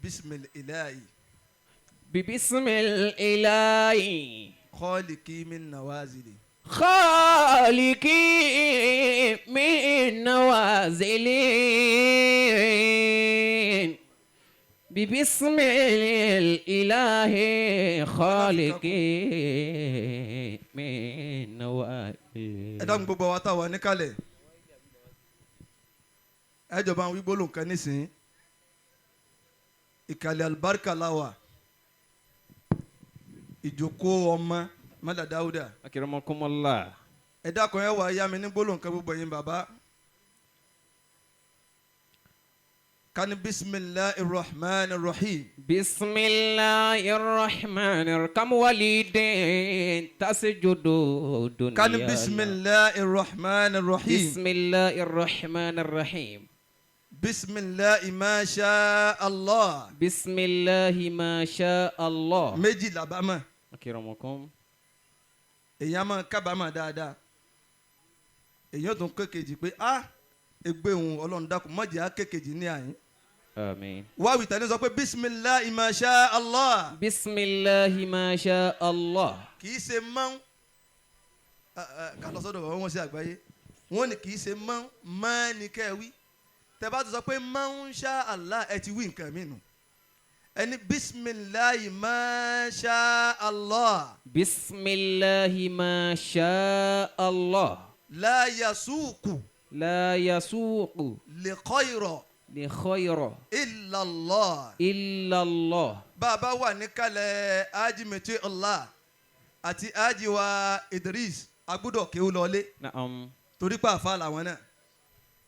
Bisimilahi. ببسم الإله. Kọ́ọ̀lìkì min nawazili. خالقي من نوازلي. ببسم الإله خالقي من نوازلي. Ẹ dákun, gbogbo wa tá a wà níkàlẹ̀, ẹ jọba àwọn gbólóhùn kan nísìnyí. Ìkàlẹ̀ alibarika la wà, ìjókòó ọmọ mọ́lá Dáúdà. أكرمكم الله. Ẹ dákun, ẹ wà á yá mi ní gbólóhùn kan, gbogbo yín bàbá kani. Bisimilahi rahman rahim. بسم الله الرحمن الرحيم. كم وليد تسجد دنيا. Kani bisimilahi rahman rahim. بسم الله الرحمن الرحيم. Bisimilahi masha Allah. بسم الله ما شاء الله. Méjì làbámọ̀. أكرمكم. Èèyàn máa kábàámọ̀ dáadáa, èèyàn tún kékejì pé a egbe òun. Ọlọ́run dákun, má jẹ́ á kékejì ní àyín. آمين. Wáwí tẹ̀lé, sọ pé bisimilahi masha Allah. بسم الله ما شاء الله. Kì í ṣe mọ́n ká lọ sọ́dọ̀ bàbá wọn sí àgbáyé. Wọ́n ní kì í ṣe mọ́n mọ́ ní kẹ́ ẹ wí. Tẹ́ bá ti sọ pé mọ́n ṣá Allah, ẹ ti wí nǹkan mi nù. Ẹni bisimilahi masha Allah. بسم الله ما شاء الله. La yasuku. لا يسوق. Li khayra. لخير. Illa Allah. إلا الله. Bàbá wà níkàlẹ̀ ajimeti Allah àti ajiwa Idris agbọ́dọ̀ kéwú lọlé. نعم. Torí pé àfa làwọn náà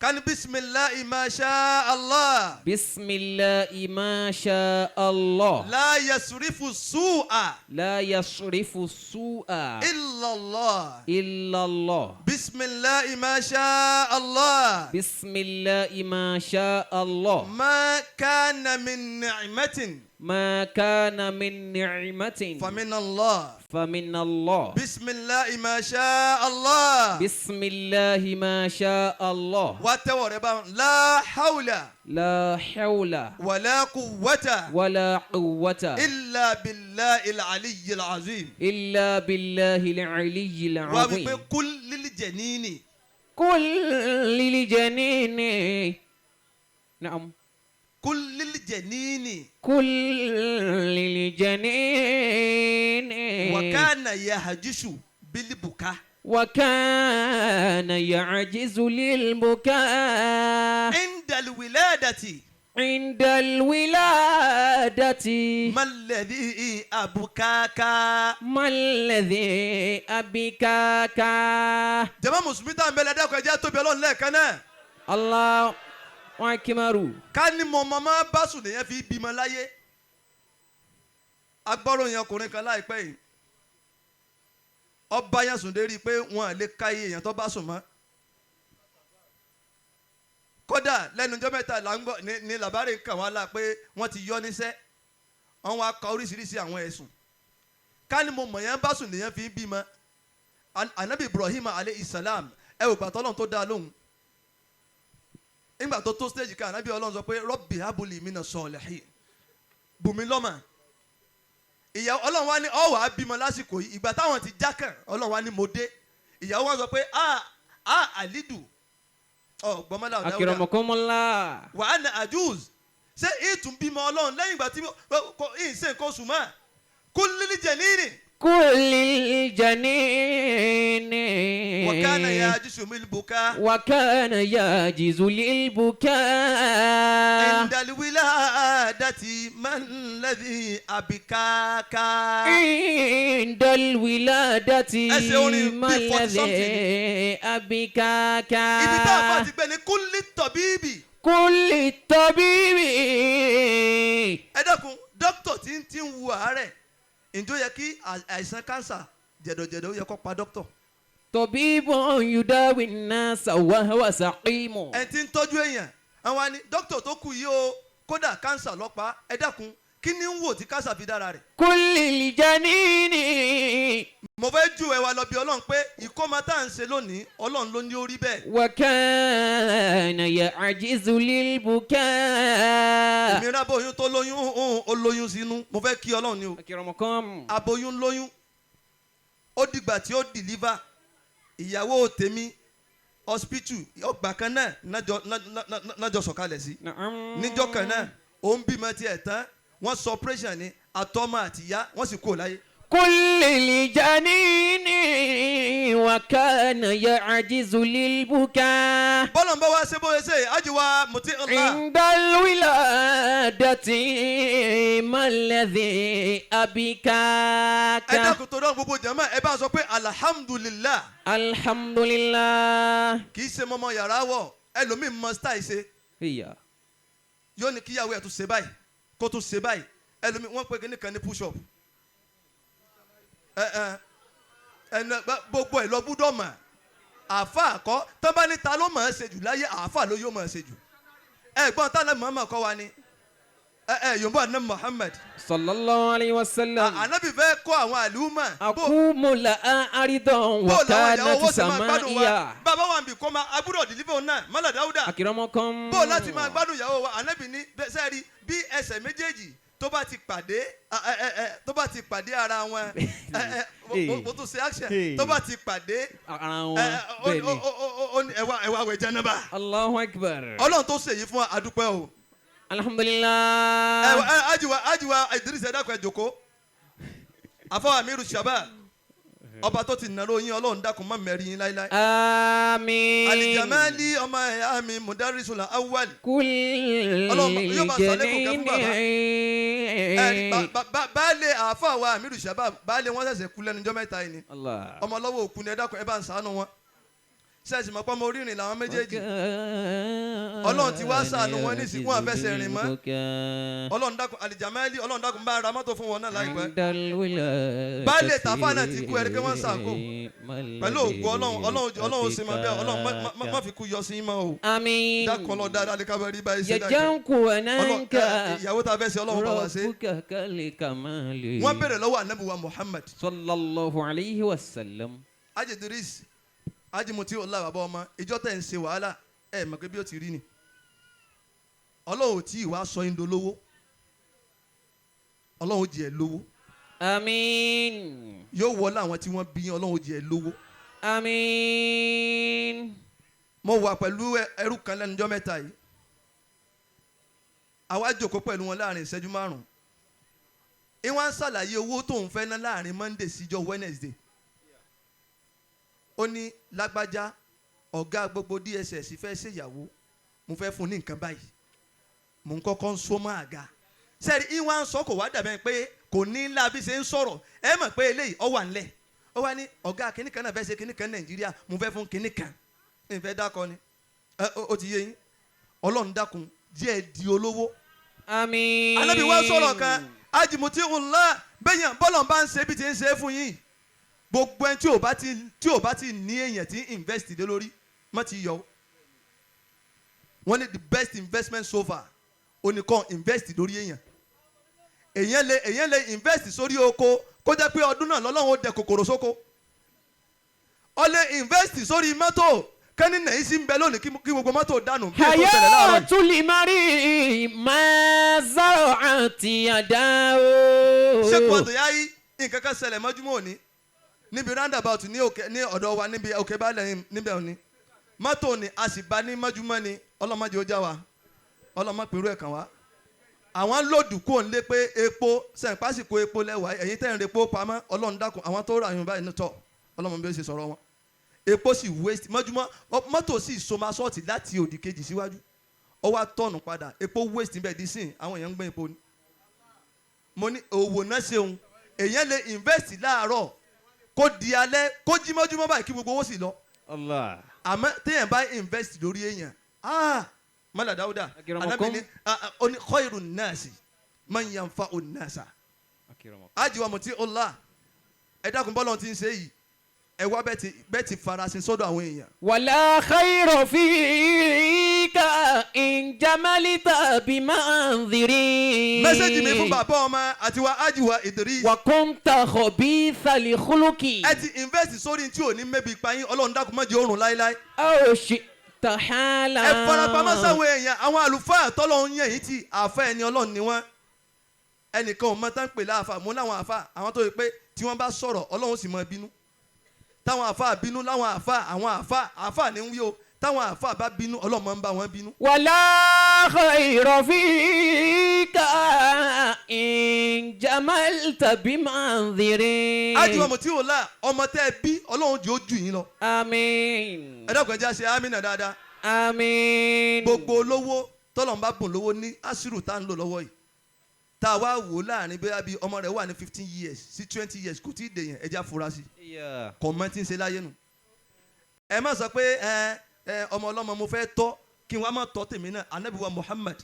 kani bisimilahi masha Allah. بسم الله ما شاء الله. La yasurifu su'a. لا يصرف السوء. Illa Allah. إلا الله. Bisimilahi masha Allah. بسم الله ما شاء الله. Ma kana min ni'matin. ما كان من نعمة. Famin Allah. فمن الله. Bisimilahi masha Allah. بسم الله ما شاء الله. Wá tẹ́wọ̀ rẹ bá la hawla. لا حول. Wala quwwata. ولا قوة. Illa billahi al-aliyyi al-azim. إلا بالله العلي Wá wí pé العظيم. Kul lil janini. قل للجنين، نعم. Kul lil janini. قل للجنين. Wa kana yahjishu bil buka. وكان يعجز للبكاء. Inda al-wiladati. عند الولادة. Ma alladhi abukaka. ما الذي أبكاك. Jàmá mùsùlùmí tá à ń bẹ̀rẹ̀, dákọ̀ ẹ̀jẹ̀ tóbi Ọlọ́run lẹ́ẹ̀kan náà. الله أكبر. Ká ní mọ mọ́mọ́ bá sùn lèyẹn fi bímọ láyé. Agbọ́rò yẹn, ọkùnrin kan láìpẹ́ yìí, ọba yẹn sùn dérí pé wọn à lè ka iye èèyàn tó bá sùn mọ́. Kódà lẹ́nu ọjọ́ mẹ́ta là ń gbọ́ ní làbárè kàn wá la pé wọ́n ti yọ níṣẹ́, wọ́n wá ka oríṣiríṣi àwọn ẹ̀sùn. Ká ní mo mọ̀ yẹn bá sùn lèyẹn fi bímọ. Anabi Ibrahim alayhi salam, ẹ ò gbàtọ́ Ọlọ́run tó dá lóhùn nígbà tó tó stage kan. Anabi Ọlọ́run sọ pé rabbi habuli mina salihin, bùnmi lọ́mọ. Ìyàwó Ọlọ́run wa ní ọ wàá bímọ lásìkò yìí. Ìgbà táwọn ti jákàn, Ọlọ́run wa ní mo dé. Ìyàwó wa sọ pé a a alidu ọ gbọmọlá ọ̀dà أكرمكم الله. wà á na ajuz, ṣé ìtún bímọ Ọlọ́run lẹ́yìn ìgbà tí kò ń ṣe nǹkan oṣù mọ́? Kul lil janini. قل للجنين. Wa kana yajisu mil buka. وكان يعجز للبكاء. Indal wiladati man ladhi abikaka. عند الولادة. Ẹsẹ̀ orin ما bíi 40 something. الذي أبكاك. Ibi tá a fà ti gbẹ ni kulli tabibi. قل للطبيب. Ẹ dákun, dókítà tí ń wu àárẹ̀, ǹjọ́ yẹ kí àìsàn kánsà jẹ̀dọ̀jẹ̀dọ̀ ó yẹ kó pa dókítà? طبيب يداوي الناس وهو سقيم. Ẹ ti ń tọ́jú èèyàn, àwọn ni dókítà tó kù yìí o, kódà kánsà lọ́pa. Ẹ dákun, Kí ni ń wò tí kásà fi dára rẹ̀? كل الجنين Mo fẹ́ jù ẹ wa lọ bí Ọlọ́run pé ìkómọ tá à ń ṣe lónìí, Ọlọ́run ló ní ó rí bẹ́ẹ̀. وكان يعجز للبكاء. Èmi rábòyún tó lóyún hùn, ó lóyún sínú. Mo fẹ́ kí Ọlọ́run ni o. أكرمكم. Aboyún lóyún, ó dìgbà tí ó deliver ìyàwó tèmi, hospital ọgbà kan náà nájọ sọ̀kalẹ̀ sí. نعم. Níjọ́ kan náà ó ń bímọ tiẹ̀ tán, wọ́n sọ operation ní àtọmọ àtìyá, wọ́n sì kúrò láyé. كل الجنين وكان يعجز للبكاء. Bọ́lá ń bá wá ṣe bóyá ṣe ájíwá mutí ńlá. عند الولادة ما الذي أبكاك؟ Ẹ dákun tó dán gbogbo jàmá, ẹ bá sọ pé alhamdulillah. الحمد لله. Kì í ṣe mọ́mọ́ yàrá wọ̀, ẹlòmíì mọ style ṣe. هي. Yóò ní kíyàwó ẹ̀ tún ṣe báyìí, kó tún ṣe báyìí. Ẹlòmíì wọ́n pe kíní kan ní push up, ẹ ẹ ẹnà gbogbo ẹ̀ lọ gbúdọ̀ mọ̀. Àáfà kọ́ tán bá ní ta ló mọ̀ ẹ́ ṣe jù láyé, àáfà ló yóò mọ̀ ẹ́ ṣe jù. Ẹ̀gbọ́n tá lẹ́ mọ̀ọ́mọ̀ kọ́ wa ni ẹ ẹ yorùbá ní Muhammad. صلى الله عليه وسلم. Ànábì fẹ́ kọ́ àwọn àlùmọ̀ bó أقوم لها أرضا bó làwọn ìyàwó وكانت owó ṣe máa gbádùn wa. سمائيا. Bàbá wa ń bì kọ́ ma agbúdọ̀ deliver òun náà mọ́lá Dáúdà. أكرمكم. Bó láti máa gbádùn ìyàwó wa, ànábì ní sẹ́ẹ̀rí bí ẹsẹ̀ méjèèjì tó bá ti pàdé ẹ, ẹ, ẹ, tó bá ti pàdé ara wọn, ẹ, ẹ, mo tún ṣe action tó bá ti pàdé ara ẹ, wọn ẹ, ó bẹ́ẹ̀ ni. ó ní ẹwà ẹwà wẹ̀ jẹ́nẹ́bà. Allahu Akbar. Ọlọ́run tó ṣèyí fún wa, adúpẹ́ o. Alhamdulillah. Ẹ ẹ ajiwa ajiwa Idris, ẹ dákun, ẹ jókòó. Àfọwọ́ Amiru Shabab, ọba tó ti nàró yín, Ọlọ́run dákun má mẹ́rin yín láíláí. Àmín. Alijamali ọmọ ẹ̀yà mi Mudarisul Awwal. كل Ọlọ́run yóò bá sàlékún kẹ́ fún bàbá. Ẹ̀rí, الجنين. Baálé àáfàá wa Amiru Shabab, baálé wọn ṣẹ̀ṣẹ̀ kú lẹ́nu ọjọ́ 3 yìí ni. Allah. Ọmọ ọlọ́wọ́ òkú ni, ẹ dákun, ẹ bá ń ṣàánú wọn. Ṣẹ́ẹ̀sì mọ̀ pé ọmọ orírìn làwọn méjèèjì? Ọlọ́run ti wá ṣàánú wọn nísìnyí, wọn àfẹsẹ̀ rìn mọ́. Ọlọ́run dákun, Alijamali, Ọlọ́run dákun bá ra mọ́tò fún wọn náà láìpẹ́. Baálé tàfà náà ti kú, ẹ̀rí pé wọ́n ń ṣàǹkó. Pẹ̀lú ògùn Ọlọ́run, Ọlọ́run, Ọlọ́run ṣe máa bẹ́ẹ̀. Ọlọ́run má fi kú yọ sí mọ́ o. Àmín. Dákun, Ọlọ́run dáadáa lè kábẹ́ rí báyìí ṣe dákun. يجنك Ọlọ́run وننك. ẹ, ìyàwó tá a fẹ́ ṣe, Ọlọ́run bá wa ṣe. ربك كالكمال. Wọ́n béèrè lọ́wọ́ Ànábì wa Muhammad. صلى الله عليه وسلم. Haji Idris, Haji Muti ọlá, bàbá ọmọ, ìjọ tẹ̀ ń ṣe wàhálà, ẹ mọ̀ pé bí ó ti rí ni. Ọlọ́run ò tí ì wá sọ yín dolówó, Ọlọ́run ó jẹ́ ẹ lówó. Àmín. Yóò wọlé àwọn tí wọ́n bí yín, Ọlọ́run ó jẹ́ ẹ lówó. Àmín. Mo wà pẹ̀lú ẹrú kan lẹ́nu ọjọ́ 3 yìí. Àwa jókòó pẹ̀lú wọn láàrin ìṣẹ́jú 5. Ìwọ́n ń ṣàlàyé owó tóun fẹ́ ná láàrin Monday síjọ́ Wednesday. Ó ní lágbájá, ọ̀gá gbogbo DSS fẹ́ ṣèyàwó, mo fẹ́ fún un ní nǹkan báyìí, mò ń kọ́kọ́ ń so mọ́ àga sẹ́ẹ̀rì. Ìwọ́n ń sọ kò wá dàbẹ́ pé kò ní ńlá bí ṣe ń sọ̀rọ̀. Ẹ mọ̀ pé eléyìí ọ wà ńlẹ̀. Ó wá ní ọ̀gá kínní kan náà fẹ́ ṣe kínní kan Nàìjíríà, mo fẹ́ fún kínní kan, ìfẹ́ dákọ ni. Ẹ ó ti yé yín. Ọlọ́run dákun jẹ́ ẹ di olówó. Àmín. Anábì wá sọ̀rọ̀ kan ajimuti ńlá bẹ́yàn bọ́lọ̀ bá ń ṣe bí ti ń ṣe é fún yín. Gbogbo ẹni tí ò bá ti ní èèyàn tí ń invest lé lórí, má ti yọ o. Wọ́n ní the best investment so far, oníkan invest lórí èèyàn. Èèyàn lè invest sórí oko, kó jẹ́ pé ọdún náà lọ́lọ́run ó dẹ kòkòrò sóko. Ó lè invest sórí mọ́tò, kẹ́ni nàìjí sí ń bẹ lónìí kí gbogbo mọ́tò dànù bí ètò ìṣẹ̀lẹ̀ láàárọ̀ yìí. حياة المرء ما زرعت يداه. Ṣé kò yá yí nǹkan kan ṣẹlẹ̀ mọ́júmọ́ òní níbi roundabout ní òkè ní ọ̀dọ̀ wa níbi òkè balẹ̀ níbẹ̀ òní. Mọ́tò ni a sì bá ní mọ́júmọ́ ni. Ọlọ́mọdé ó já wa, ọlọ́mọ pẹ̀lú ẹ̀ kàn wá. Àwọn lòdù kò ń lé pé epo sẹ̀ǹpásìkò epo lẹ́wà, ẹ̀yin tẹ́ ń repo pamọ́, Ọlọ́run dákun, àwọn tó rà yín báyìí ní tọ̀, ọlọ́mọ bí ó ṣe sọ̀rọ̀ wọn. Epo sì waste mọ́júmọ́, mọ́tò sì somersault láti òdì kejì síwájú, ó wá tọ̀nù padà. Epo waste níbẹ̀ dí sìn, àwọn èèyàn ń gbé epo ni. Mo ní òwò náà ṣeun. Èèyàn lè invest láàárọ̀, kó di alẹ́, kó jí mọ́júmọ́ báyìí, kí gbogbo owó sì lọ. Allah. Àmọ́ téèyàn bá invest lórí èèyàn, ah, mọ́lá Dáúdà. Akiramakum. Anábì ní ó ní khairun nasi man yanfa'un nasa. Ajiwa mutí ọlá, ẹ dákun, bọ́lá ti ń ṣe yìí. Ẹ wá bẹ́ẹ̀ ti farasin sọ́dọ̀ àwọn èèyàn. ولا خير فيك إن جملت بمنظري. Message mi fún bàbá ọmọ àti wa Ajiwa Idris. وكنت خبيث الخلق. Ẹ ti invest sórí tí ò ní mébi payín. Ọlọ́run dákun má jẹ́ òrùn láéláé. أو شئت حالا. Ẹ farapamọ́ sáwọn èèyàn, àwọn àlùfáà tọ́lọ́run yẹn yìí ti àfa ẹni Ọlọ́run ni wọ́n. Ẹnìkan ò mọ tán pè láàfà mú láwọn àfa, àwọn tó yẹ pé tí wọ́n bá sọ̀rọ̀, Ọlọ́run sì mọ bínú. Táwọn àfa bínú láwọn àfa, àwọn àfa àfa ní ń wí o, táwọn àfa bá bínú, Ọlọ́run máa ń bá wọn bínú. ولا خير فيك إن جملت بمنظري. Ájú ọmọ tí ò la ọmọ tẹ́ ẹ bí, Ọlọ́run jẹ́ ó jù yín lọ. آمين. Ẹ dákun, ẹ jẹ́ á ṣe àmín dáadáa. آمين. Gbogbo olówó tọ́lọ́run bá bùn lówó ní asiru tá à ń lò lọ́wọ́ yìí, tá a wá wò láàrin bóyá bí ọmọ rẹ̀ wà ní 15 years sí 20 years, kò tí ì dèyàn, ẹ jẹ́ á fura sí i, kò mọ tí ń ṣe láyé nu. Ẹ má sọ pé ẹ ẹ ọmọ ọlọ́mọ mo fẹ́ tọ́, kí n wá má tọ́ tèmi náà. Anabi wa Muhammad,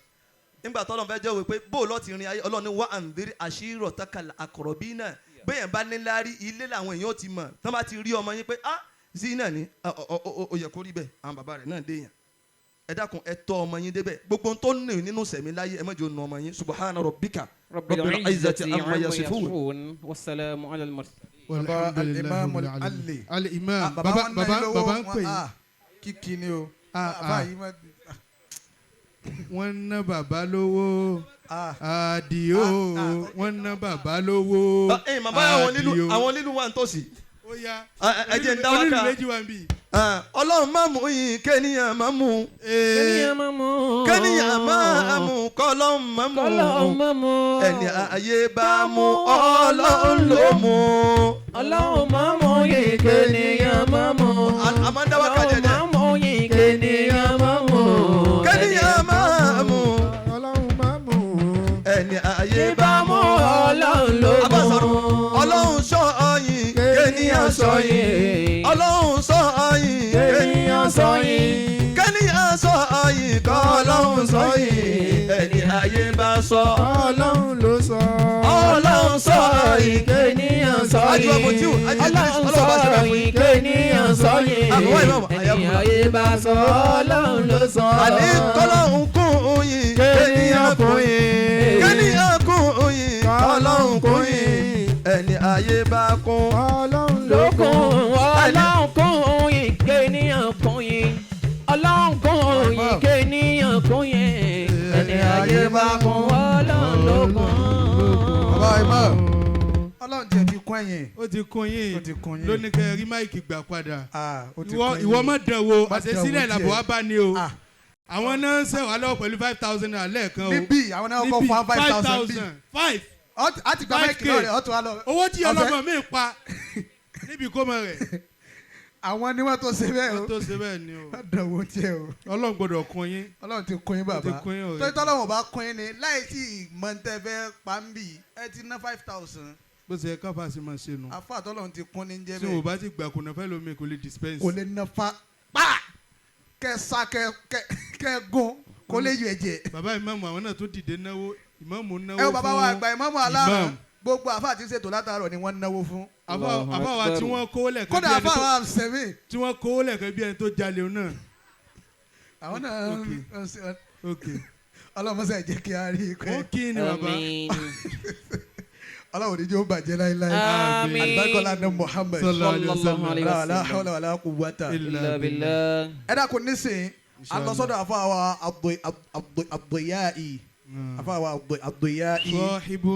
nígbà tọ́lọ́run fẹ́ jẹ́wọ́ pé bó lọ́ọ́ ti rin ayé, Ọlọ́run ní وأنذر عشيرتك الأقربين. Bẹ́ẹ̀ bá ní láárí, ilé làwọn èèyàn ti mọ̀. Tán bá ti rí ọmọ yín pé ah, zina ni ó yẹ kó rí bẹ́ẹ̀, àwọn bàbá rẹ̀ náà dé yàn. Ẹ dákun, ẹ tọ́ ọmọ yín débẹ̀. Gbogbo ohun tó ní nínú sẹ̀mí láyé, ẹ má jẹ́ ó nu ọmọ yín. سبحان ربك رب رب العزة العزة عما عما يصفون. يصفون والسلام على المرسلين. Baba Al-Imam Alhamdulillahi rabbil alamin. Al-Ali. Al-Imam. Baba Baba wọn ná baba yín lówó, baba ń pè yín. Kíkí ni o. Ah, Bàbá ah. yìí má. Wọ́n ná bàbá lówó. Ah. Àdìo. Ah, ah. Wọ́n ná bàbá lówó. Ẹ bàbá, àwọn lílu, Àdìo. àwọn lílu wà nítòsí. Ó yá. Ẹ jẹ́ ń dá wákà. Onílù méjì wà ń bì. Ọlọ́run má mú yín, kéèyàn má mú. Kéèyàn má mú. Kéèyàn má mú, kọ́lọ́run má mú. Kọ́lọ́run má mú. Ẹni ayé bá mú, Ọlọ́run ló mú. Ọlọ́run má mú yín, kéèyàn má mú. A máa ń dá wákà Ọlọ́run jẹjẹ. má mú yín, kéèyàn má mú. Kéèyàn má mú. Ọlọ́run má mú. Ẹni ayé Bá mú, Ọlọ́run ló mú. Abáṣọrò, Ọlọ́run sọ ọyìn, kéèyàn sọ yín. Ọlọ́run sọ ọyìn, Kéèyàn sọ yín. kéèyàn sọ ọyìn, kọ́ Ọlọ́run sọ yín. Ẹni ayé bá sọ, Ọlọ́run ló sọ. Ọlọ́run sọ ọyìn. Kéèyàn sọ yín. Ajú ọmọ tí o, ajú Idris, Ọlọ́run Ọlọ́run bá ṣe sọ bẹ́ẹ̀ fún yín. yín. Kéèyàn sọ yín. Àbúrò ìmọ̀ọ́mù, Ẹni àyàkùnrin. ayé bá sọ, Ọlọ́run ló sọ. Àní kọ́lọ́run kún yín, kéèyàn kún yín, kéèyàn kún yín, kọ́lọ́run kún yín. Ẹni ayé bá kún. Ọlọ́run ló Lókun Ọlọ́run kún yín, kéèyàn kún yín. Ọlọ́run kún yín, kéèyàn kún yín. Ẹni ayé bá kún, Ọlọ́run ló kún. Bàbá Imam, Ọlọ́run tiẹ̀ ti kún ẹ̀yìn. Ó ti kún yín. Ó ti kún yín. Lónìí kẹ́ rí mic gbà padà. Ah, ó ti Ìwọ kún yín. ìwọ má dán wo. Má dán wò Àṣesílẹ̀ làbọ̀ tiẹ̀. wá bá ní o. Ah. Àwọn náà ń sẹ̀wá lọ́wọ́ pẹ̀lú 5,000 naira lẹ́ẹ̀kan o. Níbí àwọn náà kọ́ fún 5,000 bí. Five. A ti gba 5K. mic náà rẹ̀ ọ̀tún wa lọ. Owó tí Ọ̀fẹ́. ọlọ́mọ mi pa níbi kó mọ rẹ̀. Àwọn ni wọ́n tó ṣe bẹ́ẹ̀ Wọ́n o. tó ṣe bẹ́ẹ̀ ni o. Má dán wò tiẹ̀ o. Ọlọ́run gbọ́dọ̀ kún yín. Ọlọ́run ti kún yín bàbá. Ó ti kún yín ọ̀rẹ́. Torí tọ́lọ́run bá kún yín ni láì tí mọ̀ntẹ́ fẹ́ pa ń bì, ẹ ti ná 5,000. Bó ṣe yẹ káfà sí máa ṣe nu. Àfa tọ́lọ́run ti kún ní jẹ́ Tí o bẹ́ẹ̀. bá ti gbà kùnà fẹ́ lómi kò lè dispense. Kò lè ná fa pa kẹ sa kẹ kẹ kẹ gún, kò lè yọ ẹ̀jẹ̀. Bàbá ìmáàmù, àwọn náà tó dìde náwó, ìmáàmù náwó Ẹ wo bàbá wa àgbà ìmáàmù aláàrán, Imam. gbogbo àfa àti ṣètò látàárọ̀ ni wọ́n náwó fún. Àfa wa tí wọ́n kówó lẹ̀kan Kódà bí ẹni àfa tó wa sẹ̀mí. tí wọ́n kówó lẹ̀kan bí ẹni tó jalè náà. Àwọn náà Okay. Ok. Ọlọ́mọṣẹ́ jẹ́ kí a rí i pé Ó kí ni bàbá. Àmín. Ọlọ́run ní jẹ́ ó bàjẹ́ láíláí. Àmín. Àlùbáríkọ́lá ní Muhammad. صلى الله عليه وسلم. عليه لا وسلم. حول ولا قوة. إلا بالله. Ẹ dákun, nísìnyí alọ́sọ́dọ̀ àfa wa Abdiyai, àfa wa Abdiyai. صاحب.